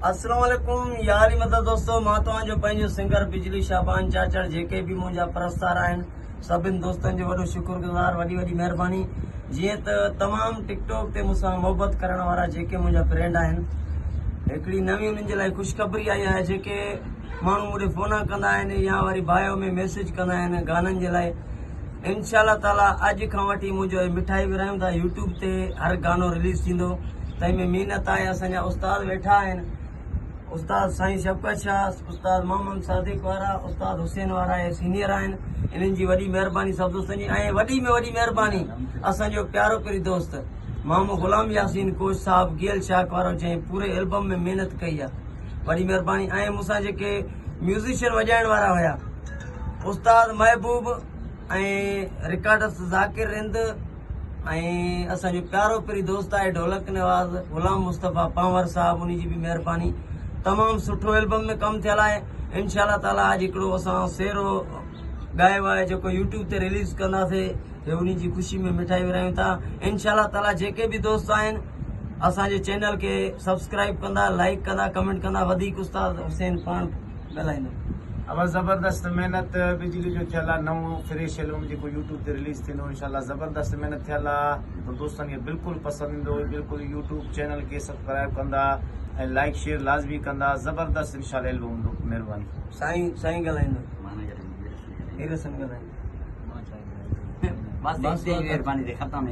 السلام عليڪم يا علي مدد دوستو مان توهان جو پنهنجو سنگر بجلي شعبان چاچڙ جيڪي به منهنجا پرستار آهن سڀن دوستن جو وڏو شڪر گذار وڏي وڏي مهرباني جيئن ته تمام ٽڪ ٽاڪ تي مون سان محبت ڪرڻ وارا جيڪي منهنجا فرينڊ آهن هڪڙي نوين انهن جي لاء خوشخبري آئي آهي جيڪي ماڻهو مون ڏي فونا ڪندا آهن يا وري بايو ۾ ميسيج ڪندا آهن گانن جي لاء انشاء الله تعالي اڄ کان وٺي منهنجو هي مٺائي ورهايون ٿا يوٽيوب تي هر گانو رليز ٿيندو تنهن ۾ محنت آهي اسان جا استاد ويٺا آهن استاد سائين شفقت شاهه استاد محمد صادق وارا استاد حسين وارا اهي سينيئر آهن انهن جي وڏي مهرباني سڀ دوستن جي ۽ وڏي ۾ وڏي مهرباني اسان جو پيارو پري دوست مامو غلام ياسين ڪوچ صاحب گيل شاخ وارو جنهن پوري البم ۾ محنت ڪئي آهي وڏي مهرباني ۽ مون سان جيڪي ميوزيشن وڄائڻ وارا هيا استاد محبوب ۽ رڪارڊس ذاڪر رند ۽ اسان جو پيارو پري دوست آهي ڍولڪ نواز غلام مصطفيٰ پانور صاحب انهي جي به مهرباني تمام سٺو البم ۾ ڪم ٿيل آهي انشاء الله تعالي اڄ هڪڙو اسان سيرو ڳايو آهي جيڪو يوٽيوب تي رليز ڪنداسي هي انهي جي خوشي ۾ مٺائي ورهايون ٿا انشاء الله تعالي جيڪي به دوست آهن اسان جي چينل کي سبسڪرائب ڪندا لائڪ ڪندا ڪمينٽ ڪندا وڌيڪ استاد حسين پاڻ ڳالهائيندو. اول زبردست محنت بجلي جو ٿيل آ نئون فريش البم جيڪو يوٽيوب تي رليز ٿيندو انشاء الله زبردست محنت ٿيل آ جيڪو دوستن کي بلڪل پسند ايندو بلڪل يوٽيوب چينل کي سبسڪرائب ڪندا ۽ لائڪ شيئر لازمي ڪندا زبردست انشاء الله البم هوندو مهرباني. سائين سائين ڳالهائيندو هيرسن ڳالهائيندو. بس مهرباني ختم.